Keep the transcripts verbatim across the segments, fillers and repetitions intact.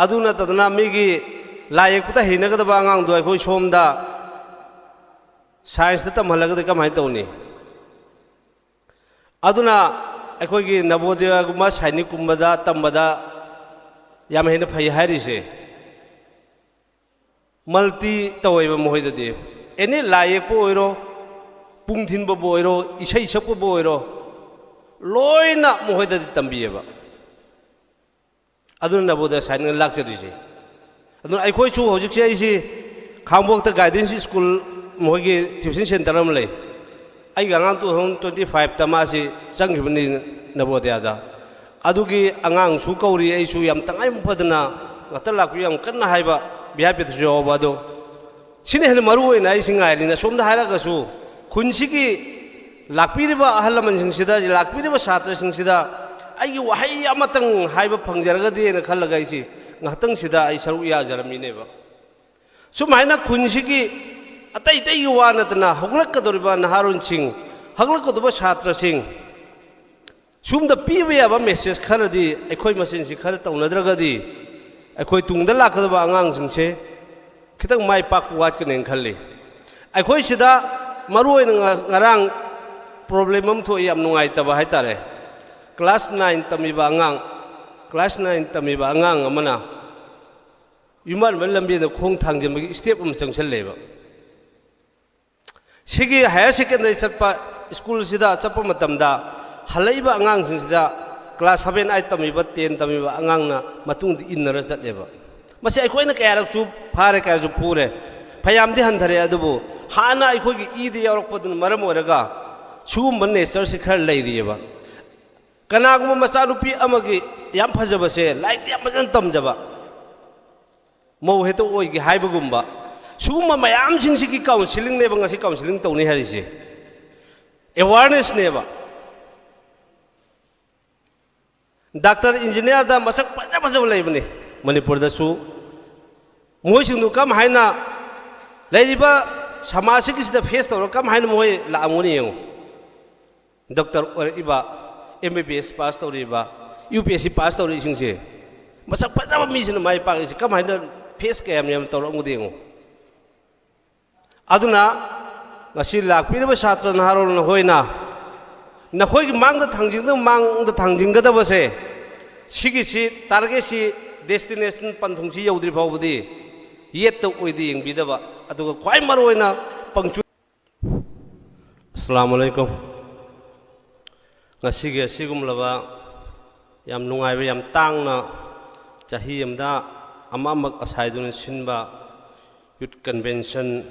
ꯑꯗꯨ ꯅꯠꯇꯗꯅ ꯃꯤꯒꯤ ꯂꯥꯏ ꯌꯦꯛꯄꯗ ꯍꯩꯅꯒꯗꯕ ꯑꯉꯥꯡꯗꯣ ꯑꯩꯈꯣꯏ ꯁꯣꯝꯗ ꯁꯥꯏꯟꯁꯇ ꯇꯝꯍꯜꯂꯒꯗꯤ ꯀꯃꯥꯏꯅ ꯇꯧꯅꯤ? ꯑꯗꯨꯅ ꯑꯩꯈꯣꯏꯒꯤ ꯅꯕꯣꯗꯤꯌꯥꯒꯨꯝꯕ ꯁꯥꯏꯅꯤꯛꯀꯨꯝꯕꯗ ꯇꯝꯕꯗ ꯌꯥꯝ ꯍꯦꯟꯅ ꯐꯩ ꯍꯥꯏꯔꯤꯁꯦ꯫ ꯃꯜꯇꯤ ꯇꯧꯋꯦꯕ ꯃꯈꯣꯏꯗꯗꯤ꯫ ꯑꯦꯅꯤ ꯂꯥꯏ ꯌꯦꯛꯄ ꯑꯣꯏꯔꯣ, ꯄꯨꯡ ꯊꯤꯟꯕꯕꯨ ꯑꯣꯏꯔꯣ, ꯏꯁꯩ ꯁꯛꯄꯕꯨ ꯑꯣꯏꯔꯣ, ꯂꯣꯏꯅ ꯃꯈꯣꯏꯗꯗꯤ ꯇꯝꯕꯤꯌꯦꯕ꯫ ꯑꯗꯨꯅ ꯅꯕꯣꯗꯤꯌꯥ ꯁꯥꯏꯠꯅ ꯂꯥꯛꯆꯗꯣꯏꯁꯦ꯫ ꯑꯗꯨꯅ ꯑꯩꯈꯣꯏꯁꯨ ꯍꯧꯖꯤꯛꯁꯦ ꯑꯩꯁꯤ ꯈꯥꯡꯕꯣꯛꯇ ꯒꯥꯏꯗꯦꯟꯁ ꯁ꯭ꯀꯨꯜ ꯃꯈꯣꯏꯒꯤ ꯇ꯭ꯌꯨꯁꯟ ꯁꯦꯟꯇꯔ ꯑꯃ ꯂꯩ꯫ ꯑꯩꯒꯤ ꯑꯉꯥꯡ two thousand twenty five ꯇ ꯃꯥꯁꯤ ꯆꯪꯈꯤꯕꯅꯤ ꯅꯕꯣꯗꯤꯌꯥꯗ꯫ ꯑꯗꯨꯒꯤ ꯑꯉꯥꯡꯁꯨ ꯀꯧꯔꯤ, ꯑꯩꯁꯨ ꯌꯥꯝ ꯇꯉꯥꯏ ꯐꯗꯅ ꯉꯥꯛꯇ ꯂꯥꯛꯄꯤꯌꯨ ꯌꯥꯝ ꯀꯟꯅ ꯍꯥꯏꯕ ꯚꯤ ꯑꯥꯏ ꯄꯤꯗꯁꯨ ꯌꯥꯎꯕ ꯑꯗꯣ꯫ ꯁꯤꯅ ꯍꯦꯟꯅ ꯃꯔꯨ ꯑꯣꯏꯅ ꯑꯩꯁꯤ ꯉꯥꯏꯔꯤꯅ ꯁꯣꯝꯗ ꯍꯥꯏꯔꯒꯁꯨ ꯈꯨꯟꯁꯤꯒꯤ ꯂꯥꯛꯄꯤꯔꯤꯕ ꯑꯍꯜ ꯂꯃꯟꯁꯤꯡꯁꯤꯗ, ꯂꯥꯛꯄꯤꯔꯤꯕ ꯁꯥꯇ꯭ꯔꯁꯤꯡꯁꯤꯗ ꯑꯩꯒꯤ ꯋꯥꯍꯩ ꯑꯃꯇꯪ ꯍꯥꯏꯕ ꯐꯪꯖꯔꯒꯗꯤꯅ ꯈꯜꯂꯒ ꯑꯩꯁꯤ ꯉꯥꯏꯍꯥꯛꯇꯪꯁꯤꯗ ꯑꯩ ꯁꯔꯨꯛ ꯌꯥꯖꯔꯝꯃꯤꯅꯦꯕ꯫ ꯁꯨꯃꯥꯏꯅ ꯈꯨꯟꯁꯤꯒꯤ ꯑꯇꯩ ꯑꯇꯩꯒꯤ ꯋꯥ ꯅꯠꯇꯅ ꯍꯧꯒꯠꯂꯛꯀꯗꯧꯔꯤꯕ ꯅꯍꯥꯔꯣꯟꯁꯤꯡ, ꯍꯧꯒꯠꯂꯛꯀꯗꯧꯕ ꯁꯥꯇ꯭ꯔꯁꯤꯡ, ꯁꯨꯝꯗ ꯄꯤꯕ ꯌꯥꯕ ꯃꯦꯁꯦꯖ ꯈꯔꯗꯤ ꯑꯩꯈꯣꯏ ꯃꯁꯦꯟꯁꯤ ꯈꯔ ꯇꯧꯅꯗ꯭ꯔꯒꯗꯤ ꯑꯩꯈꯣꯏ ꯇꯨꯡꯗ ꯂꯥꯛꯀꯗꯕ ꯑꯉꯥꯡꯁꯤꯡꯁꯦ ꯈꯤꯇꯪ ꯃꯥꯏ ꯄꯥꯛꯄ ꯋꯥꯠꯀꯅꯦꯅ ꯈꯜꯂꯤ꯫ ꯑꯩꯈꯣꯏ ꯁꯤꯗ ꯃꯔꯨꯑꯣꯏꯅ ꯉ-, ꯉꯔꯥꯡ ꯄ꯭ꯔꯣꯕ꯭ꯂꯦꯝ ꯑꯃ ꯊꯣꯛꯏ, ꯌꯥꯝ ꯅꯨꯡꯉꯥꯏꯇꯕ ꯍꯥꯏꯇꯥꯔꯦ꯫ ꯀ꯭ꯂꯥꯁ ꯅꯥꯏꯟ ꯇꯝꯃꯤꯕ ꯑꯉꯥꯡ, ꯀ꯭ꯂꯥꯁ ꯅꯥꯏꯟ ꯇꯝꯃꯤꯕ ꯑꯉꯥꯡ ꯑꯃꯅ ꯌꯨꯝꯕꯥꯟꯕ ꯂꯝꯕꯦꯟꯗ ꯈꯣꯡ ꯊꯥꯡꯖꯤꯟꯕꯒꯤ ꯁ꯭ꯇꯦꯞ ꯑꯃ ꯆꯪꯁꯜꯂꯦꯕ꯫ ꯁꯤꯒꯤ ꯍꯥꯌꯔ ꯁꯦꯀꯦꯟꯗꯔꯤ ꯆꯠꯄ ꯁ꯭ꯀꯨꯜꯁꯤꯗ ꯆꯠꯄ ꯃꯇꯝꯗ ꯍꯜꯂꯛꯏꯕ ꯑꯉꯥꯡꯁꯤꯡꯁꯤꯗ ꯀ꯭ꯂꯥꯁ ꯁꯚꯦꯟ ꯑꯥꯏꯠ ꯇꯝꯃꯤꯕ, ꯇꯦꯟ ꯇꯝꯃꯤꯕ ꯑꯉꯥꯡꯅ ꯃꯇꯨꯡꯗ ꯏꯟꯅꯔ ꯆꯠꯂꯦꯕ꯫ ꯃꯁꯤ ꯑꯩꯈꯣꯏꯅ ꯀꯌꯥꯔꯛꯁꯨ ꯐꯥꯔꯦ, ꯀꯌꯥꯔꯛꯁꯨ ꯐꯨꯔꯦ, ꯐꯌꯥꯝꯗꯤ ꯍꯟꯊꯔꯦ꯫ ꯑꯗꯨꯕꯨ ꯍꯥꯟꯅ ꯑꯩꯈꯣꯏꯒꯤ ꯏꯗ ꯌꯥꯎꯔꯛꯄꯗꯨꯅ ꯃꯔꯝ ꯑꯣꯏꯔꯒ ꯁꯤꯒꯨꯝꯕ ꯅꯦꯆꯔꯁꯤ ꯈꯔ ꯂꯩꯔꯤꯑꯕ꯫ ꯀꯅꯥꯒꯨꯝꯕ ꯃꯆꯥꯅꯨꯄꯤ ꯑꯃꯒꯤ ꯌꯥꯝ ꯐꯖꯕꯁꯦ, ꯂꯥꯏꯔꯤꯛꯇꯤ ꯌꯥꯝ ꯐꯖꯅ ꯇꯝꯖꯕ, ꯃꯧ ꯍꯦꯛꯇ ꯑꯣꯏꯒꯦ ꯍꯥꯏꯕꯒꯨꯝꯕ, ꯁꯤꯒꯨꯝꯕ ꯃꯌꯥꯝꯁꯤꯡꯁꯤꯒꯤ ꯀꯥꯎꯟꯁꯤꯂꯤꯡꯅꯦꯕ ꯉꯁꯤ ꯀꯥꯎꯟꯁꯤꯂꯤꯡ ꯇꯧꯅꯤ ꯍꯥꯏꯔꯤꯁꯦ, ꯑꯦꯋꯥꯔꯅꯦꯁꯅꯦꯕ꯫ ꯗꯥꯛꯇꯔ, ꯏꯟꯖꯤꯅꯤꯌꯥꯔꯗ ꯃꯁꯛ ꯐꯖ ꯐꯖꯕ ꯂꯩꯕꯅꯤ ꯃꯅꯤꯄꯨꯔꯗꯁꯨ꯫ ꯃꯈꯣꯏꯁꯤꯡꯗꯨ ꯀꯔꯝ ꯍꯥꯏꯅ ꯂꯩꯔꯤꯕ ꯁꯃꯥꯖꯁꯤꯒꯤꯁꯤꯗ ꯐꯦꯁ ꯇꯧꯔꯒ ꯀꯔꯝ ꯍꯥꯏꯅ ꯃꯈꯣꯏ ꯂꯥꯛꯑꯝꯒꯅꯤ ꯌꯦꯡꯉꯨ꯫ ꯗꯣꯛꯇꯔ ꯑꯣꯏꯔꯛꯏꯕ, M B B S pass ꯇꯧꯔꯛꯏꯕ, U P S C pass ꯇꯧꯔꯛꯏꯁꯤꯡꯁꯦ, ꯃꯁꯛ ꯐꯖꯕ ꯃꯤꯁꯤꯅ ꯃꯥꯏ ꯄꯥꯛꯏꯁꯤ ꯀꯃꯥꯏꯅ ꯐꯦꯁ ꯀꯌꯥꯝ ꯌꯥꯝ ꯇꯧꯔꯝꯒꯗꯤ ꯌꯦꯡꯉꯨ꯫ ꯑꯗꯨꯅ ꯉꯁꯤ ꯂꯥꯛꯄꯤꯔꯤꯕ ꯁꯥꯇ꯭ꯔ ꯅꯍꯥꯔꯣꯜ ꯅꯈꯣꯏꯅ ꯅꯈꯣꯏꯒꯤ ꯃꯥꯡꯗ ꯊꯥꯡꯖꯤꯟꯒꯗꯕ, ꯃꯥꯡꯗ ꯊꯥꯡꯖꯤꯟꯒꯗꯕꯁꯦ, ꯁꯤꯒꯤꯁꯤ ꯇꯥꯔꯒꯦꯠꯁꯤ, ꯗꯦꯁꯇꯤꯅꯦꯁꯟ ꯄꯟꯊꯨꯡꯁꯤ ꯌꯧꯗ꯭ꯔꯤ ꯐꯥꯎꯕꯗꯤ ꯌꯦꯠꯇ ꯑꯣꯏꯗ ꯌꯦꯡꯕꯤꯗꯕ, ꯑꯗꯨꯒ ꯈ꯭ꯋꯥꯏ ꯃꯔꯨꯑꯣꯏꯅ ꯄꯪꯆꯨ ꯑꯁꯂꯥꯃꯨ ꯑꯂꯥꯏꯀꯨꯝ꯫ ꯉꯁꯤꯒꯤ ꯑꯁꯤꯒꯨꯝꯂꯕ ꯌꯥꯝ ꯅꯨꯡꯉꯥꯏꯕ, ꯌꯥꯝ ꯇꯥꯡꯅ ꯆꯍꯤ ꯑꯃꯗ ꯑꯃꯃꯛ ꯑꯁꯥꯏꯗꯨꯅ ꯁꯤꯟꯕ ꯌꯨꯠ ꯀꯟꯚꯦꯟꯁꯟ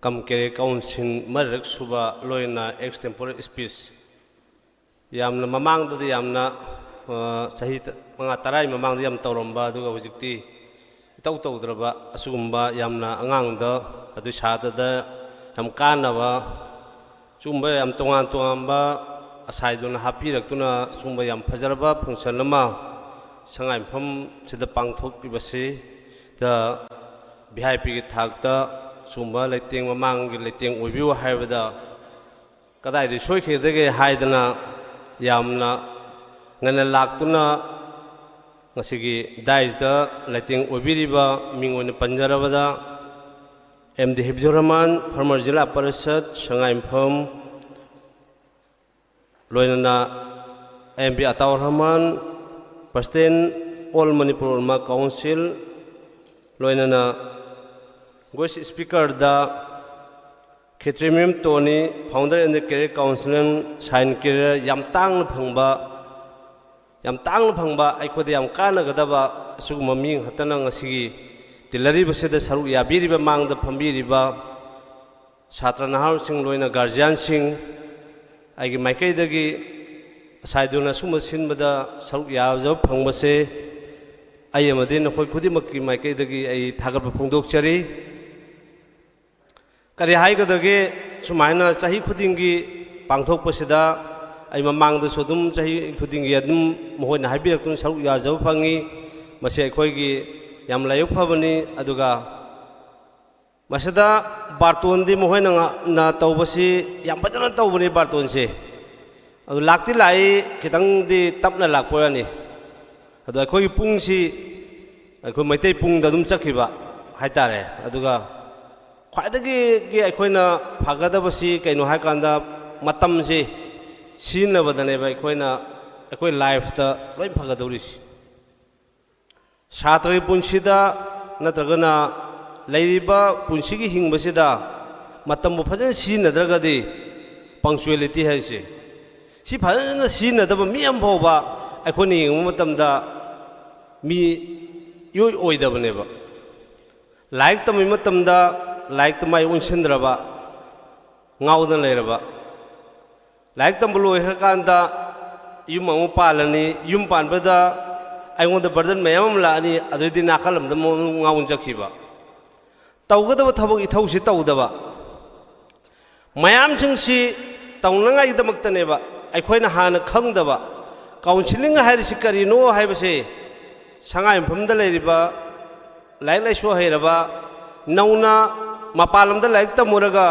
ꯀꯝ ꯀꯦꯔꯤꯌꯔ ꯀꯥꯎꯟꯁꯤꯜ ꯃꯔꯤꯔꯛ ꯁꯨꯕ ꯂꯣꯏꯅ ꯑꯦꯛꯁꯇꯦꯝꯄꯣꯔꯦꯜ ꯁ꯭ꯄꯤꯆ, ꯌꯥꯝꯅ ꯃꯃꯥꯡꯗꯗꯤ ꯌꯥꯝꯅ, ꯑ, ꯆꯍꯤ ꯃꯉꯥ ꯇꯔꯥꯒꯤ ꯃꯃꯥꯡꯗ ꯌꯥꯝ ꯇꯧꯔꯝꯕ, ꯑꯗꯨꯒ ꯍꯧꯖꯤꯛꯇꯤ ꯏꯇꯧ ꯇꯧꯗ꯭ꯔꯕ ꯑꯁꯤꯒꯨꯝꯕ ꯌꯥꯝꯅ ꯑꯉꯥꯡꯗ, ꯑꯗꯨ ꯁꯥꯇ꯭ꯔꯗ ꯌꯥꯝ ꯀꯥꯟꯅꯕ, ꯁꯤꯒꯨꯝꯕ ꯌꯥꯝ ꯇꯣꯉꯥꯟ ꯇꯣꯉꯥꯟꯕ ꯑꯁꯥꯏꯗꯨꯅ ꯍꯥꯞꯄꯤꯔꯛꯇꯨꯅ ꯁꯤꯒꯨꯝꯕ ꯌꯥꯝ ꯐꯖꯔꯕ ꯐꯪꯁꯟ ꯑꯃ ꯁꯉꯥꯏꯌꯨꯝꯐꯝꯁꯤꯗ ꯄꯥꯡꯊꯣꯛꯂꯤꯕꯁꯤꯗ ꯚꯤ ꯑꯥꯏ ꯄꯤꯒꯤ ꯊꯥꯛꯇ ꯁꯤꯒꯨꯝꯕ ꯂꯩꯇꯦꯡ, ꯃꯃꯥꯡꯒꯤ ꯂꯩꯇꯦꯡ ꯑꯣꯏꯕꯤꯌꯨ ꯍꯥꯏꯕꯗ ꯀꯗꯥꯏꯗꯒꯤ ꯁꯣꯏꯈꯤꯒꯗꯒꯦ ꯍꯥꯏꯗꯅ ꯌꯥꯝꯅ ꯉꯟꯅ ꯂꯥꯛꯇꯨꯅ ꯉꯁꯤꯒꯤ ꯗꯥꯏꯁꯇ ꯂꯩꯇꯦꯡ ꯑꯣꯏꯕꯤꯔꯤꯕ ꯃꯤꯡ ꯑꯣꯏꯅ ꯄꯟꯖꯔꯕꯗ M D Hifzur Rahman, former zilla parishad, Sangaiyumpham, ꯂꯣꯏꯅꯅ M B Ataur Rahman, President, All Manipur Ulama Council, ꯂꯣꯏꯅꯅ guest speakerꯗ Khetrimayum Tony, founder and career counselor, Shine Career ꯌꯥꯝ ꯇꯥꯡꯅ ꯐꯪꯕ, ꯌꯥꯝ ꯇꯥꯡꯅ ꯐꯪꯕ, ꯑꯩꯈꯣꯏꯗ ꯌꯥꯝ ꯀꯥꯟꯅꯒꯗꯕ ꯑꯁꯤꯒꯨꯝꯕ ꯃꯤꯑꯣꯏ ꯈꯛꯇꯅ ꯉꯁꯤꯒꯤ ꯇꯤꯜꯂꯔꯤꯕꯁꯤꯗ ꯁꯔꯨꯛ ꯌꯥꯕꯤꯔꯤꯕ, ꯃꯥꯡꯗ ꯐꯝꯕꯤꯔꯤꯕ ꯁꯥꯇ꯭ꯔ ꯅꯍꯥꯔꯣꯜꯁꯤꯡ, ꯂꯣꯏꯅ ꯒꯥꯔꯖꯤꯌꯥꯟꯁꯤꯡ, ꯑꯩꯒꯤ ꯃꯥꯏꯀꯩꯗꯒꯤ ꯉꯁꯥꯏꯗꯨꯅ ꯁꯨꯝꯕ ꯁꯤꯟꯕꯗ ꯁꯔꯨꯛ ꯌꯥꯖꯕ ꯐꯪꯕꯁꯦ ꯑꯩ ꯑꯃꯗꯤ ꯅꯈꯣꯏ ꯈꯨꯗꯤꯡꯃꯛꯀꯤ ꯃꯥꯏꯀꯩꯗꯒꯤ ꯑꯩ ꯊꯥꯒꯠꯄ ꯐꯣꯡꯗꯣꯛꯆꯔꯤ꯫ ꯀꯔꯤ ꯍꯥꯏꯒꯗꯒꯦ, ꯁꯨꯃꯥꯏꯅ ꯆꯍꯤ ꯈꯨꯗꯤꯡꯒꯤ ꯄꯥꯡꯊꯣꯛꯄꯁꯤꯗ ꯑꯩ ꯃꯃꯥꯡꯗꯁꯨ ꯑꯗꯨꯝ ꯆꯍꯤ ꯈꯨꯗꯤꯡꯒꯤ ꯑꯗꯨꯝ ꯃꯈꯣꯏꯅ ꯍꯥꯏꯕꯤꯔꯛꯇꯨꯅ ꯁꯔꯨꯛ ꯌꯥꯖꯕ ꯐꯪꯉꯤ꯫ ꯃꯁꯤ ꯑꯩꯈꯣꯏꯒꯤ ꯌꯥꯝ ꯂꯥꯏꯕꯛ ꯐꯕꯅꯤ꯫ ꯑꯗꯨꯒ ꯃꯁꯤꯗ ꯕꯥꯔꯇꯣꯟꯗꯤ ꯃꯈꯣꯏꯅ ꯉ-, ꯅ ꯇꯧꯕꯁꯤ ꯌꯥꯝ ꯐꯖꯅ ꯇꯧꯕꯅꯤ ꯕꯥꯔꯇꯣꯟꯁꯤ꯫ ꯑꯗꯨ ꯂꯥꯛꯇꯤ ꯂꯥꯛꯏ, ꯈꯤꯇꯪꯗꯤ ꯇꯞꯅ ꯂꯥꯛꯄ ꯑꯣꯏꯔꯅꯤ꯫ ꯑꯗꯣ ꯑꯩꯈꯣꯏꯒꯤ ꯄꯨꯡꯁꯤ ꯑꯩꯈꯣꯏ ꯃꯩꯇꯩ ꯄꯨꯡꯗ ꯑꯗꯨꯝ ꯆꯠꯈꯤꯕ ꯍꯥꯏꯇꯥꯔꯦ꯫ ꯑꯗꯨꯒ ꯈ꯭ꯋꯥꯏꯗꯒꯤ ꯑꯩꯈꯣꯏꯅ ꯐꯒꯗꯕꯁꯤ ꯀꯩꯅꯣ ꯍꯥꯏꯀꯥꯟꯗ ꯃꯇꯝꯁꯤ ꯁꯤꯖꯤꯟꯅꯕꯗꯅꯦꯕ ꯑꯩꯈꯣꯏꯅ ꯑꯩꯈꯣꯏ ꯂꯥꯏꯐꯇ ꯂꯣꯏ ꯐꯒꯗꯧꯔꯤꯁꯤ꯫ ꯁꯥꯇ꯭ꯔꯒꯤ ꯄꯨꯟꯁꯤꯗ ꯅꯠꯇ꯭ꯔꯒꯅ ꯂꯩꯔꯤꯕ ꯄꯨꯟꯁꯤꯒꯤ ꯍꯤꯡꯕꯁꯤꯗ ꯃꯇꯝꯕꯨ ꯐꯖꯅ ꯁꯤꯖꯤꯟꯅꯗ꯭ꯔꯒꯗꯤ ꯄꯪꯆꯨꯋꯦꯂꯤꯇꯤ ꯍꯥꯏꯁꯦ ꯁꯤ ꯐꯖꯅ ꯁꯤꯖꯤꯟꯅꯗꯕ ꯃꯤ ꯑꯃ ꯐꯥꯎꯕ ꯑꯩꯈꯣꯏꯅ ꯌꯦꯡꯕ ꯃꯇꯝꯗ ꯃꯤ ꯏꯑꯣꯏ ꯑꯣꯏꯗꯕꯅꯦꯕ꯫ ꯂꯥꯏꯔꯤꯛ ꯇꯝꯃꯤ ꯃꯇꯝꯗ ꯂꯥꯏꯔꯤꯛꯇ ꯃꯥꯏ ꯑꯣꯟꯁꯤꯟꯗ꯭ꯔꯕ, ꯉꯥꯎꯗꯅ ꯂꯩꯔꯕ, ꯂꯥꯏꯔꯤꯛ ꯇꯝꯕ ꯂꯣꯏꯈ꯭ꯔꯀꯥꯟꯗ ꯌꯨꯝ ꯑꯃꯨꯛ ꯄꯥꯜꯂꯅꯤ꯫ ꯌꯨꯝ ꯄꯥꯟꯕꯗ ꯑꯩꯉꯣꯟꯗ ꯕꯔꯗꯟ ꯃꯌꯥꯝ ꯑꯃ ꯂꯥꯛꯑꯅꯤ꯫ ꯑꯗꯨꯗꯩꯗꯤ ꯅꯥꯀꯜ ꯑꯃꯗ ꯑꯃꯨꯛ ꯉꯥꯎꯅ ꯆꯠꯈꯤꯕ꯫ ꯇꯧꯒꯗꯕ ꯊꯕꯛ ꯏꯊꯧꯁꯤ ꯇꯧꯗꯕ꯫ ꯃꯌꯥꯝꯁꯤꯡꯁꯤ ꯇꯧꯅꯉꯥꯏꯒꯤꯗꯃꯛꯇꯅꯦꯕ ꯑꯩꯈꯣꯏꯅ ꯍꯥꯟꯅ ꯈꯪꯗꯕ꯫ ꯀꯥꯎꯟꯁꯤꯂꯤꯡ ꯍꯥꯏꯔꯤꯁꯤ ꯀꯔꯤꯅꯣ ꯍꯥꯏꯕꯁꯦ ꯁꯉꯥꯏꯌꯨꯝꯐꯝꯗ ꯂꯩꯔꯤꯕ ꯂꯥꯏꯔꯤꯛ ꯂꯥꯏꯁꯨ ꯍꯩꯔꯕ, ꯅꯧꯅ ꯃꯄꯥꯟ ꯂꯝꯗ ꯂꯥꯏꯔꯤꯛ ꯇꯝꯃꯨꯔꯒ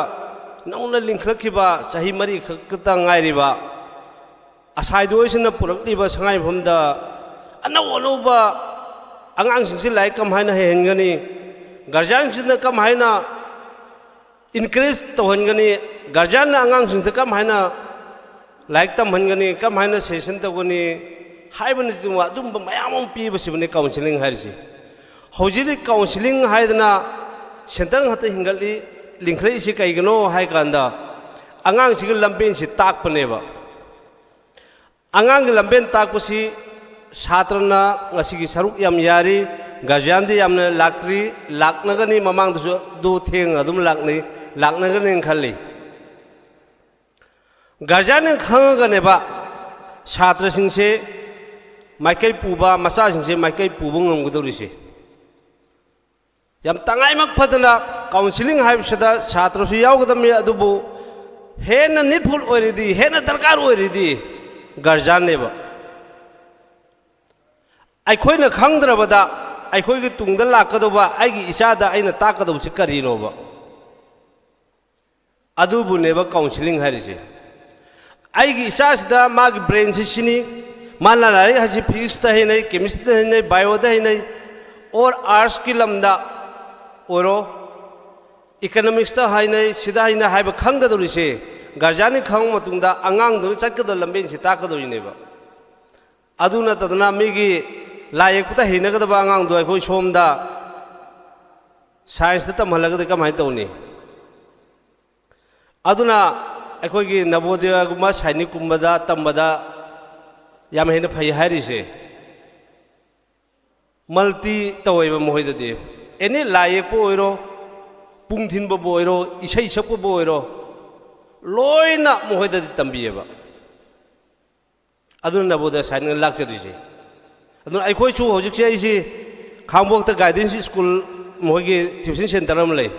ꯅꯧꯅ ꯂꯤꯡꯈꯠꯂꯛꯈꯤꯕ ꯆꯍꯤ ꯃꯔꯤ ꯈꯛꯇ ꯉꯥꯏꯔꯤꯕ ꯑꯁꯥꯏꯗꯨ ꯍꯣꯏꯁꯤꯅ ꯄꯨꯔꯛꯂꯤꯕ ꯁꯉꯥꯏꯌꯨꯝꯐꯝꯗ ꯑꯅꯧ ꯑꯅꯧꯕ ꯑꯉꯥꯡꯁꯤꯡꯁꯤ ꯂꯥꯏꯔꯤꯛ ꯀꯝꯍꯥꯏꯅ ꯍꯩꯍꯟꯒꯅꯤ, ꯒꯥꯔꯖꯤꯌꯥꯟꯁꯤꯅ ꯀꯝꯍꯥꯏꯅ ꯏꯟꯀꯔꯦꯖ ꯇꯧꯍꯟꯒꯅꯤ, ꯒꯥꯔꯖꯤꯌꯥꯟꯅ ꯑꯉꯥꯡꯁꯤꯡꯁꯤꯗ ꯀꯝꯍꯥꯏꯅ ꯂꯥꯏꯔꯤꯛ ꯇꯝꯍꯟꯒꯅꯤ, ꯀꯝꯍꯥꯏꯅ ꯁꯖꯦꯁꯟ ꯇꯧꯒꯅꯤ ꯍꯥꯏꯕꯅꯆꯤꯡꯕ ꯑꯗꯨꯝꯕ ꯃꯌꯥꯝ ꯑꯃ ꯄꯤꯕꯁꯤꯕꯨꯅꯤ ꯀꯥꯎꯟꯁꯤꯂꯤꯡ ꯍꯥꯏꯔꯤꯁꯤ꯫ ꯍꯧꯖꯤꯛꯇꯤ ꯀꯥꯎꯟꯁꯤꯂꯤꯡ ꯍꯥꯏꯗꯅ ꯁꯦꯟꯇꯔ ꯉꯥꯛꯇ ꯍꯤꯡꯒꯠꯂꯤ, ꯂꯤꯡꯈꯠꯂꯛꯏꯁꯤ ꯀꯩꯒꯤꯅꯣ ꯍꯥꯏ ꯀꯥꯟꯗ ꯑꯉꯥꯡꯁꯤꯒꯤ ꯂꯝꯕꯦꯟꯁꯤ ꯇꯥꯛꯄꯅꯦꯕ꯫ ꯑꯉꯥꯡꯒꯤ ꯂꯝꯕꯦꯟ ꯇꯥꯛꯄꯁꯤ ꯁꯥꯇ꯭ꯔꯅ ꯉꯁꯤꯒꯤ ꯁꯔꯨꯛ ꯌꯥꯝ ꯌꯥꯔꯤ, ꯒꯥꯔꯖꯤꯌꯥꯟꯗꯤ ꯌꯥꯝꯅ ꯂꯥꯛꯇ꯭ꯔꯤ, ꯂꯥꯛꯅꯒꯅꯤ, ꯃꯃꯥꯡꯗꯁꯨ ꯑꯗꯨ ꯊꯦꯡꯅ ꯑꯗꯨꯝ ꯂꯥꯛꯅꯩ, ꯂꯥꯛꯅꯒꯅꯦꯅ ꯈꯜꯂꯤ꯫ ꯒꯥꯔꯖꯤꯌꯥꯟꯅ ꯈꯪꯉꯒꯅꯦꯕ ꯁꯥꯇ꯭ꯔꯁꯤꯡꯁꯦ ꯃꯥꯏꯀꯩ ꯄꯨꯕ, ꯃꯆꯥꯁꯤꯡꯁꯦ ꯃꯥꯏꯀꯩ ꯄꯨꯕ ꯉꯝꯒꯗꯧꯔꯤꯁꯦ꯫ ꯌꯥꯝ ꯇꯉꯥꯏꯃꯛ ꯐꯗꯅ ꯀꯥꯎꯟꯁꯤꯂꯤꯡ ꯍꯥꯏꯕꯁꯤꯗ ꯁꯥꯇ꯭ꯔꯁꯨ ꯌꯥꯎꯒꯗꯕꯅꯤ, ꯑꯗꯨꯕꯨ ꯍꯦꯟꯅ ꯅꯤꯗꯐꯨꯜ ꯑꯣꯏꯔꯤꯗꯤ, ꯍꯦꯟꯅ ꯗꯔꯀꯥꯔ ꯑꯣꯏꯔꯤꯗꯤ ꯒꯥꯔꯖꯤꯌꯥꯟꯅꯦꯕ꯫ ꯑꯩꯈꯣꯏꯅ ꯈꯪꯗ꯭ꯔꯕꯗ ꯑꯩꯈꯣꯏꯒꯤ ꯇꯨꯡꯗ ꯂꯥꯛꯀꯗꯧꯕ ꯑꯩꯒꯤ ꯏꯆꯥꯗ ꯑꯩꯅ ꯇꯥꯛꯀꯗꯧꯕꯁꯤ ꯀꯔꯤꯅꯣꯕ? ꯑꯗꯨꯕꯨꯅꯦꯕ ꯀꯥꯎꯟꯁꯤꯂꯤꯡ ꯍꯥꯏꯔꯤꯁꯦ꯫ ꯑꯩꯒꯤ ꯏꯆꯥꯁꯤꯗ ꯃꯥꯒꯤ ꯕ꯭ꯔꯦꯟꯁꯤ ꯁꯤꯅꯤ, ꯃꯥꯅ ꯂꯥꯏꯔꯤꯛ ꯍꯥꯏꯁꯤ ꯐꯤꯖꯤꯛꯁꯇ ꯍꯩꯅꯩ, ꯀꯦꯃꯤꯁꯇ꯭ꯔꯤꯗ ꯍꯩꯅꯩ, ꯕꯥꯏꯑꯣꯗ ꯍꯩꯅꯩ, ꯑꯣꯔ ꯑꯥꯔꯠꯁꯀꯤ ꯂꯝꯗ ꯑꯣꯏꯔꯣ, ꯏꯀꯅꯣꯃꯤꯛꯁꯇ ꯍꯩꯅꯩ, ꯁꯤꯗ ꯍꯩꯅꯩ ꯍꯥꯏꯕ ꯈꯪꯒꯗꯧꯔꯤꯁꯦ ꯒꯥꯔꯖꯤꯌꯥꯟꯅ ꯈꯪꯉ ꯃꯇꯨꯡꯗ ꯑꯉꯥꯡꯗꯨꯅ ꯆꯠꯀꯗꯧꯕ ꯂꯝꯕꯦꯟꯁꯤ ꯇꯥꯛꯀꯗꯧꯔꯤꯅꯦꯕ꯫ ꯑꯗꯨ ꯅꯠꯇꯗꯅ ꯃꯤꯒꯤ ꯂꯥꯏ ꯌꯦꯛꯄꯗ ꯍꯩꯅꯒꯗꯕ ꯑꯉꯥꯡꯗꯣ ꯑꯩꯈꯣꯏ ꯁꯣꯝꯗ ꯁꯥꯏꯟꯁꯇ ꯇꯝꯍꯜꯂꯒꯗꯤ ꯀꯃꯥꯏꯅ ꯇꯧꯅꯤ? ꯑꯗꯨꯅ ꯑꯩꯈꯣꯏꯒꯤ ꯅꯕꯣꯗꯤꯌꯥꯒꯨꯝꯕ ꯁꯥꯏꯅꯤꯛꯀꯨꯝꯕꯗ ꯇꯝꯕꯗ ꯌꯥꯝ ꯍꯦꯟꯅ ꯐꯩ ꯍꯥꯏꯔꯤꯁꯦ, ꯃꯜꯇꯤ ꯇꯧꯋꯦꯕ ꯃꯈꯣꯏꯗꯗꯤ꯫ ꯑꯦꯅꯤ ꯂꯥꯏ ꯌꯦꯛꯄ ꯑꯣꯏꯔꯣ, ꯄꯨꯡ ꯊꯤꯟꯕꯕꯨ ꯑꯣꯏꯔꯣ, ꯏꯁꯩ ꯁꯛꯄꯕꯨ ꯑꯣꯏꯔꯣ, ꯂꯣꯏꯅ ꯃꯈꯣꯏꯗꯗꯤ ꯇꯝꯕꯤꯌꯦꯕ꯫ ꯑꯗꯨꯅ ꯅꯕꯣꯗꯤꯌꯥ ꯁꯥꯏꯅꯤꯛꯅ ꯂꯥꯛꯆꯗꯣꯏꯁꯦ꯫ ꯑꯗꯨꯅ ꯑꯩꯈꯣꯏꯁꯨ ꯍꯧꯖꯤꯛꯁꯦ ꯑꯩꯁꯤ ꯈꯥꯡꯕꯣꯛꯇ ꯒꯥꯏꯗꯦꯟꯁ ꯁ꯭ꯀꯨꯜ, ꯃꯈꯣꯏꯒꯤ ꯇ꯭ꯌꯨꯁꯟ ꯁꯦꯟꯇꯔ ꯑꯃ ꯂꯩ꯫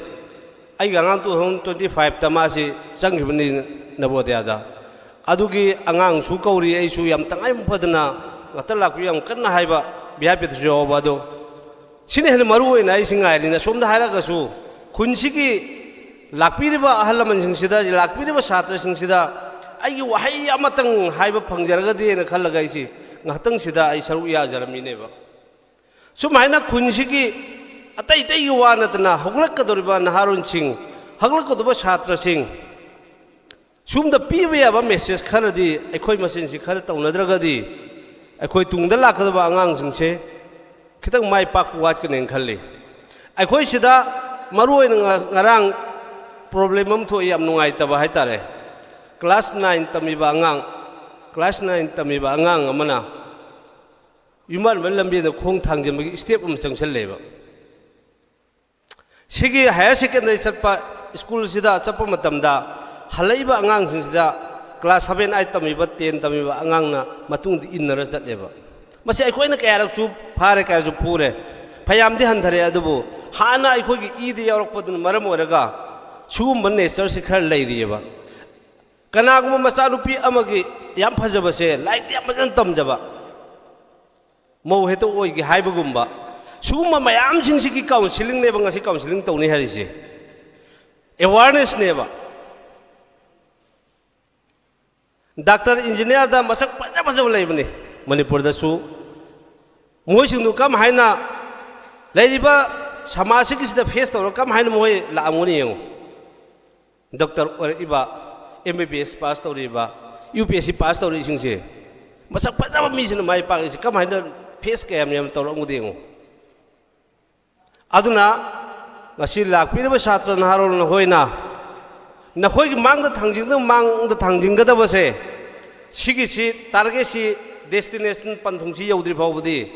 ꯑꯩꯒꯤ ꯑꯉꯥꯡ ꯇꯨ ꯊꯥꯎꯖꯟ ꯇ꯭ꯋꯦꯟꯇꯤ ꯐꯥꯏꯚꯇ ꯃꯥꯁꯤ ꯆꯪꯈꯤꯕꯅꯤ ꯅꯕꯣꯗꯤꯌꯥꯗ꯫ ꯑꯗꯨꯒꯤ ꯑꯉꯥꯡꯁꯨ ꯀꯧꯔꯤ, ꯑꯩꯁꯨ ꯌꯥꯝ ꯇꯉꯥꯏ ꯐꯗꯅ ꯉꯥꯛꯇ ꯂꯥꯛꯄꯤꯌꯨ ꯌꯥꯝ ꯀꯟꯅ ꯍꯥꯏꯕ ꯚꯤ ꯑꯥꯏ ꯄꯤꯗꯁꯨ ꯌꯥꯎꯕ ꯑꯗꯣ, ꯁꯤꯅ ꯍꯦꯟꯅ ꯃꯔꯨ ꯑꯣꯏꯅ ꯑꯩꯁꯤ ꯉꯥꯏꯔꯤꯅ ꯁꯣꯝꯗ ꯍꯥꯏꯔꯒꯁꯨ ꯈꯨꯟꯁꯤꯒꯤ ꯂꯥꯛꯄꯤꯔꯤꯕ ꯑꯍꯜ ꯂꯃꯟꯁꯤꯡꯁꯤꯗ, ꯂꯥꯛꯄꯤꯔꯤꯕ ꯁꯥꯇ꯭ꯔꯁꯤꯡꯁꯤꯗ ꯑꯩꯒꯤ ꯋꯥꯍꯩ ꯑꯃꯇꯪ ꯍꯥꯏꯕ ꯐꯪꯖꯔꯒꯗꯤꯅ ꯈꯜꯂꯒ ꯑꯩꯁꯤ ꯉꯥꯏꯍꯥꯛꯇꯪꯁꯤꯗ ꯑꯩ ꯁꯔꯨꯛ ꯌꯥꯖꯔꯝꯃꯤꯅꯦꯕ꯫ ꯁꯨꯃꯥꯏꯅ ꯈꯨꯟꯁꯤꯒꯤ ꯑꯇꯩ ꯑꯇꯩꯒꯤ ꯋꯥ ꯅꯠꯇꯅ ꯍꯧꯒꯠꯂꯛꯀꯗꯧꯔꯤꯕ ꯅꯍꯥꯔꯣꯟꯁꯤꯡ, ꯍꯧꯒꯠꯂꯛꯀꯗꯧꯕ ꯁꯥꯇ꯭ꯔꯁꯤꯡ, ꯁꯣꯝꯗ ꯄꯤꯕ ꯌꯥꯕ ꯃꯦꯁꯦꯖ ꯈꯔꯗꯤ ꯑꯩꯈꯣꯏ ꯃꯁꯦꯟꯁꯤ ꯈꯔ ꯇꯧꯅꯗ꯭ꯔꯒꯗꯤ ꯑꯩꯈꯣꯏ ꯇꯨꯡꯗ ꯂꯥꯛꯀꯗꯕ ꯑꯉꯥꯡꯁꯤꯡꯁꯦ ꯈꯤꯇꯪ ꯃꯥꯏ ꯄꯥꯛꯄ ꯋꯥꯠꯀꯅꯦꯅ ꯈꯜꯂꯤ꯫ ꯑꯩꯈꯣꯏ ꯁꯤꯗ ꯃꯔꯨꯑꯣꯏꯅ ꯉ-, ꯉꯔꯥꯡ ꯄ꯭ꯔꯣꯕ꯭ꯂꯦꯝ ꯑꯃ ꯊꯣꯛꯏ, ꯌꯥꯝ ꯅꯨꯡꯉꯥꯏꯇꯕ ꯍꯥꯏꯇꯥꯔꯦ꯫ ꯀ꯭ꯂꯥꯁ ꯅꯥꯏꯟ ꯇꯝꯃꯤꯕ ꯑꯉꯥꯡ, ꯀ꯭ꯂꯥꯁ ꯅꯥꯏꯟ ꯇꯝꯃꯤꯕ ꯑꯉꯥꯡ ꯑꯃꯅ ꯌꯨꯝꯕꯥꯟꯕ ꯂꯝꯕꯦꯟꯗ ꯈꯣꯡ ꯊꯥꯡꯖꯤꯟꯕꯒꯤ ꯁ꯭ꯇꯦꯞ ꯑꯃ ꯆꯪꯁꯜꯂꯦꯕ꯫ ꯁꯤꯒꯤ ꯍꯥꯌꯔ ꯁꯦꯀꯦꯟꯗꯔꯤ ꯆꯠꯄ ꯁ꯭ꯀꯨꯜꯁꯤꯗ ꯆꯠꯄ ꯃꯇꯝꯗ ꯍꯜꯂꯛꯏꯕ ꯑꯉꯥꯡꯁꯤꯡꯁꯤꯗ ꯀ꯭ꯂꯥꯁ ꯁꯚꯦꯟ ꯑꯥꯏꯠ ꯇꯝꯃꯤꯕ, ꯇꯦꯟ ꯇꯝꯃꯤꯕ ꯑꯉꯥꯡꯅ ꯃꯇꯨꯡꯗ ꯏꯟꯅꯔ ꯆꯠꯂꯦꯕ꯫ ꯃꯁꯤ ꯑꯩꯈꯣꯏꯅ ꯀꯌꯥꯔꯛꯁꯨ ꯐꯥꯔꯦ, ꯀꯌꯥꯁꯨ ꯐꯨꯔꯦ, ꯐꯌꯥꯝꯗꯤ ꯍꯟꯊꯔꯦ꯫ ꯑꯗꯨꯕꯨ ꯍꯥꯟꯅ ꯑꯩꯈꯣꯏꯒꯤ ꯏꯗ ꯌꯥꯎꯔꯛꯄꯗꯨꯅ ꯃꯔꯝ ꯑꯣꯏꯔꯒ ꯁꯤꯒꯨꯝꯕ ꯅꯦꯆꯔꯁꯤ ꯈꯔ ꯂꯩꯔꯤꯑꯕ꯫ ꯀꯅꯥꯒꯨꯝꯕ ꯃꯆꯥꯅꯨꯄꯤ ꯑꯃꯒꯤ ꯌꯥꯝ ꯐꯖꯕꯁꯦ, ꯂꯥꯏꯔꯤꯛꯇꯤ ꯌꯥꯝ ꯐꯖꯅ ꯇꯝꯖꯕ, ꯃꯧ ꯍꯦꯛꯇ ꯑꯣꯏꯒꯦ ꯍꯥꯏꯕꯒꯨꯝꯕ, ꯁꯤꯒꯨꯝꯕ ꯃꯌꯥꯝꯁꯤꯡꯁꯤꯒꯤ ꯀꯥꯎꯟꯁꯤꯂꯤꯡꯅꯦꯕ ꯉꯁꯤ ꯀꯥꯎꯟꯁꯤꯂꯤꯡ ꯇꯧꯅꯤ ꯍꯥꯏꯔꯤꯁꯦ, ꯑꯦꯋꯥꯔꯅꯦꯁꯅꯦꯕ꯫ ꯗꯥꯛꯇꯔ, ꯏꯟꯖꯤꯅꯤꯌꯥꯔꯗ ꯃꯁꯛ ꯐꯖ ꯐꯖꯕ ꯂꯩꯕꯅꯤ, ꯃꯅꯤꯄꯨꯔꯗꯁꯨ ꯃꯈꯣꯏꯁꯤꯡꯗꯨ ꯀꯔꯝ ꯍꯥꯏꯅ ꯂꯩꯔꯤꯕ ꯁꯃꯥꯖꯁꯤꯒꯤꯁꯤꯗ ꯐꯦꯁ ꯇꯧꯔꯒ ꯀꯔꯝ ꯍꯥꯏꯅ ꯃꯈꯣꯏ ꯂꯥꯛꯑꯝꯒꯅꯤ ꯌꯦꯡꯉꯨ꯫ ꯗꯣꯛꯇꯔ ꯑꯣꯏꯔꯛꯏꯕ, M B B S pass ꯇꯧꯔꯛꯏꯕ, U P S C pass ꯇꯧꯔꯛꯏꯁꯤꯡꯁꯦ, ꯃꯁꯛ ꯐꯖꯕ ꯃꯤꯁꯤꯅ ꯃꯥꯏ ꯄꯥꯛꯏꯁꯤ ꯀꯃꯥꯏꯅ ꯐꯦꯁ ꯀꯌꯥꯝ ꯌꯥꯝ ꯇꯧꯔꯛꯑꯝꯒꯗꯤ ꯌꯦꯡꯉꯨ꯫ ꯑꯗꯨꯅ ꯉꯁꯤ ꯂꯥꯛꯄꯤꯔꯤꯕ ꯁꯥꯇ꯭ꯔ ꯅꯍꯥꯔꯣꯜ ꯅꯈꯣꯏꯅ ꯅꯈꯣꯏꯒꯤ ꯃꯥꯡꯗ ꯊꯥꯡꯖꯤꯡꯗ ꯃꯥꯡꯗ ꯊꯥꯡꯖꯤꯟꯒꯗꯕꯁꯦ, ꯁꯤꯒꯤꯁꯤ ꯇꯥꯔꯒꯦꯠꯁꯤ, ꯗꯦꯁꯇꯤꯅꯦꯁꯟ ꯄꯟꯊꯨꯡꯁꯤ ꯌꯧꯗ꯭ꯔꯤ ꯐꯥꯎꯕꯗꯤ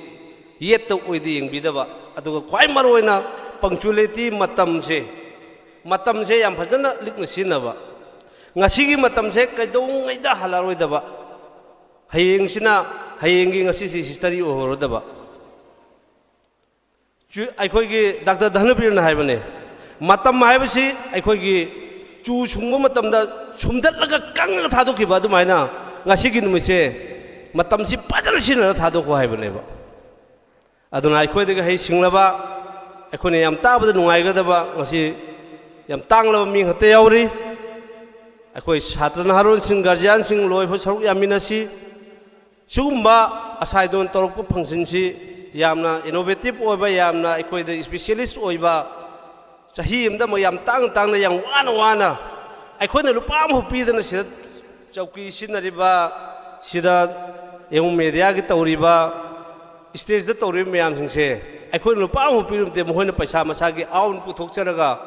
ꯌꯦꯠꯇ ꯑꯣꯏꯗ ꯌꯦꯡꯕꯤꯗꯕ, ꯑꯗꯨꯒ ꯈ꯭ꯋꯥꯏ ꯃꯔꯨꯑꯣꯏꯅ ꯄꯪꯆꯨꯂꯦꯇꯤ, ꯃꯇꯝꯁꯦ, ꯃꯇꯝꯁꯦ ꯌꯥꯝ ꯐꯖꯅ ꯂꯤꯛꯅ ꯁꯤꯖꯤꯟꯅꯕ꯫ ꯉꯁꯤꯒꯤ ꯃꯇꯝꯁꯦ ꯀꯩꯗꯧꯉꯩꯗ ꯍꯜꯂꯔꯣꯏꯗꯕ, ꯍꯌꯦꯡꯁꯤꯅ, ꯍꯌꯦꯡꯒꯤ ꯉꯁꯤꯁꯤ ꯍꯤꯁꯇꯔꯤ ꯑꯣꯏꯍꯧꯔꯗꯕ꯫ ꯆꯨ-, ꯑꯩꯈꯣꯏꯒꯤ ꯗꯥꯛꯇꯔ ꯙꯅꯕꯤꯔꯅ ꯍꯥꯏꯕꯅꯦ, ꯃꯇꯝ ꯍꯥꯏꯕꯁꯤ ꯑꯩꯈꯣꯏꯒꯤ ꯆꯨ ꯁꯨꯡꯕ ꯃꯇꯝꯗ ꯁꯨꯝꯗꯠꯂꯒ ꯀꯪꯉꯒ ꯊꯥꯗꯣꯛꯈꯤꯕ ꯑꯗꯨꯃꯥꯏꯅ ꯉꯁꯤꯒꯤ ꯅꯨꯃꯤꯠꯁꯦ ꯃꯇꯝꯁꯤ ꯐꯖꯅ ꯁꯤꯖꯤꯟꯅꯔꯒ ꯊꯥꯗꯣꯛꯈꯣ ꯍꯥꯏꯕꯅꯦꯕ꯫ ꯑꯗꯨꯅ ꯑꯩꯈꯣꯏꯗꯒꯤ ꯍꯩ ꯁꯤꯡꯂꯕ, ꯑꯩꯈꯣꯏꯅ ꯌꯥꯝ ꯇꯥꯕꯗ ꯅꯨꯡꯉꯥꯏꯒꯗꯕ, ꯉꯁꯤ ꯌꯥꯝ ꯇꯥꯡꯂꯕ ꯃꯤ ꯈꯛꯇ ꯌꯥꯎꯔꯤ꯫ ꯑꯩꯈꯣꯏ ꯁꯥꯇ꯭ꯔ ꯅꯍꯥꯔꯣꯜꯁꯤꯡ, ꯒꯥꯔꯖꯤꯌꯥꯟꯁꯤꯡ ꯂꯣꯏꯐꯥꯎ ꯁꯔꯨꯛ ꯌꯥꯃꯤꯟꯅꯁꯤ꯫ ꯁꯤꯒꯨꯝꯕ ꯑꯁꯥꯏꯗꯣꯟ ꯇꯧꯔꯛꯄ ꯐꯪꯁꯟꯁꯤ ꯌꯥꯝꯅ ꯏꯅꯣꯚꯦꯇꯤꯚ ꯑꯣꯏꯕ, ꯌꯥꯝꯅ ꯑꯩꯈꯣꯏꯗ ꯏꯁꯄꯤꯁꯦꯂꯤꯁ ꯑꯣꯏꯕ, ꯆꯍꯤ ꯑꯃꯗ ꯑꯃ ꯌꯥꯝ ꯇꯥꯡꯅ ꯇꯥꯡꯅ, ꯌꯥꯝ ꯋꯥꯅ ꯋꯥꯅ ꯑꯩꯈꯣꯏꯅ ꯂꯨꯄꯥ ꯑꯃꯐꯥꯎ ꯄꯤꯗꯅ ꯁꯤꯗ ꯆꯧꯀꯤ ꯁꯤꯖꯤꯟꯅꯔꯤꯕ, ꯁꯤꯗ ꯌꯦꯡꯉꯨ, ꯃꯦꯗꯤꯌꯥꯒꯤ ꯇꯧꯔꯤꯕ, ꯁ꯭ꯇꯦꯖꯇ ꯇꯧꯔꯤꯕ ꯃꯌꯥꯝꯁꯤꯡꯁꯦ ꯑꯩꯈꯣꯏꯅ ꯂꯨꯄꯥ ꯑꯃꯐꯥꯎ ꯄꯤꯔꯨꯕ ꯅꯠꯇꯦ꯫ ꯃꯈꯣꯏꯅ ꯄꯩꯁꯥ ꯃꯁꯥꯒꯤ ꯑꯥꯎꯟ ꯄꯨꯊꯣꯛꯆꯔꯒ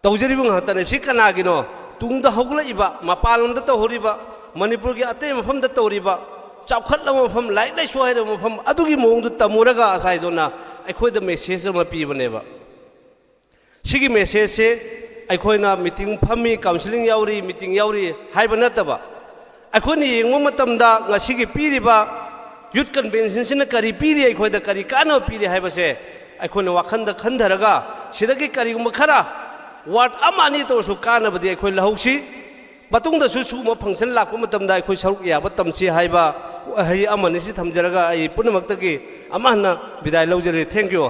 ꯇꯧꯖꯔꯤꯕ ꯉꯥꯛꯇꯅꯦ꯫ ꯁꯤ ꯀꯅꯥꯒꯤꯅꯣ? ꯇꯨꯡꯗ ꯍꯧꯒꯠꯂꯛꯏꯕ, ꯃꯄꯥꯟ ꯂꯝꯗ ꯇꯧꯍꯧꯔꯤꯕ, ꯃꯅꯤꯄꯨꯔꯒꯤ ꯑꯇꯩ ꯃꯐꯝꯗ ꯇꯧꯔꯤꯕ, ꯆꯥꯎꯈꯠꯂꯕ ꯃꯐꯝ, ꯂꯥꯏꯔꯤꯛ ꯂꯥꯏꯁꯨ ꯍꯩꯔꯕ ꯃꯐꯝ ꯑꯗꯨꯒꯤ ꯃꯑꯣꯡꯗꯨ ꯇꯝꯃꯨꯔꯒ ꯑꯁꯥꯏꯗꯣꯅ ꯑꯩꯈꯣꯏꯗ ꯃꯦꯁꯦꯖ ꯑꯃ ꯄꯤꯕꯅꯦꯕ꯫ ꯁꯤꯒꯤ ꯃꯦꯁꯦꯖꯁꯦ ꯑꯩꯈꯣꯏꯅ ꯃꯤꯇꯤꯡ ꯐꯝꯃꯤ, ꯀꯥꯎꯟꯁꯤꯂꯤꯡ ꯌꯥꯎꯔꯤ, ꯃꯤꯇꯤꯡ ꯌꯥꯎꯔꯤ ꯍꯥꯏꯕ ꯅꯠꯇꯕ, ꯑꯩꯈꯣꯏꯅ ꯌꯦꯡꯕ ꯃꯇꯝꯗ ꯉꯁꯤꯒꯤ ꯄꯤꯔꯤꯕ ꯌꯨꯠ ꯀꯟꯚꯦꯟꯁꯟꯁꯤꯅ ꯀꯔꯤ ꯄꯤꯔꯤ, ꯑꯩꯈꯣꯏꯗ ꯀꯔꯤ ꯀꯥꯟꯅꯕ ꯄꯤꯔꯤ ꯍꯥꯏꯕꯁꯦ ꯑꯩꯈꯣꯏꯅ ꯋꯥꯈꯜꯗ ꯈꯟꯊꯔꯒ, ꯁꯤꯗꯒꯤ ꯀꯔꯤꯒꯨꯝꯕ ꯈꯔ ꯋꯥꯔꯗ ꯑꯃ ꯑꯅꯤ ꯇꯧꯔꯁꯨ ꯀꯥꯟꯅꯕꯗꯤ ꯑꯩꯈꯣꯏ ꯂꯧꯍꯧꯁꯤ꯫ ꯃꯇꯨꯡꯗꯁꯨ ꯁꯤꯒꯨꯝꯕ ꯐꯪꯁꯟ ꯂꯥꯛꯄ ꯃꯇꯝꯗ ꯑꯩꯈꯣꯏ ꯁꯔꯨꯛ ꯌꯥꯕ ꯇꯝꯁꯤ ꯍꯥꯏꯕ ꯋꯥꯍꯩ ꯑꯃꯅꯤ ꯁꯤ ꯊꯝꯖꯔꯒ ꯑꯩ ꯄꯨꯝꯅꯃꯛꯇꯒꯤ ꯑꯃꯨꯛ ꯍꯟꯅ ꯕꯤꯗꯥꯏ ꯂꯧꯖꯔꯦ꯫ Thank you꯫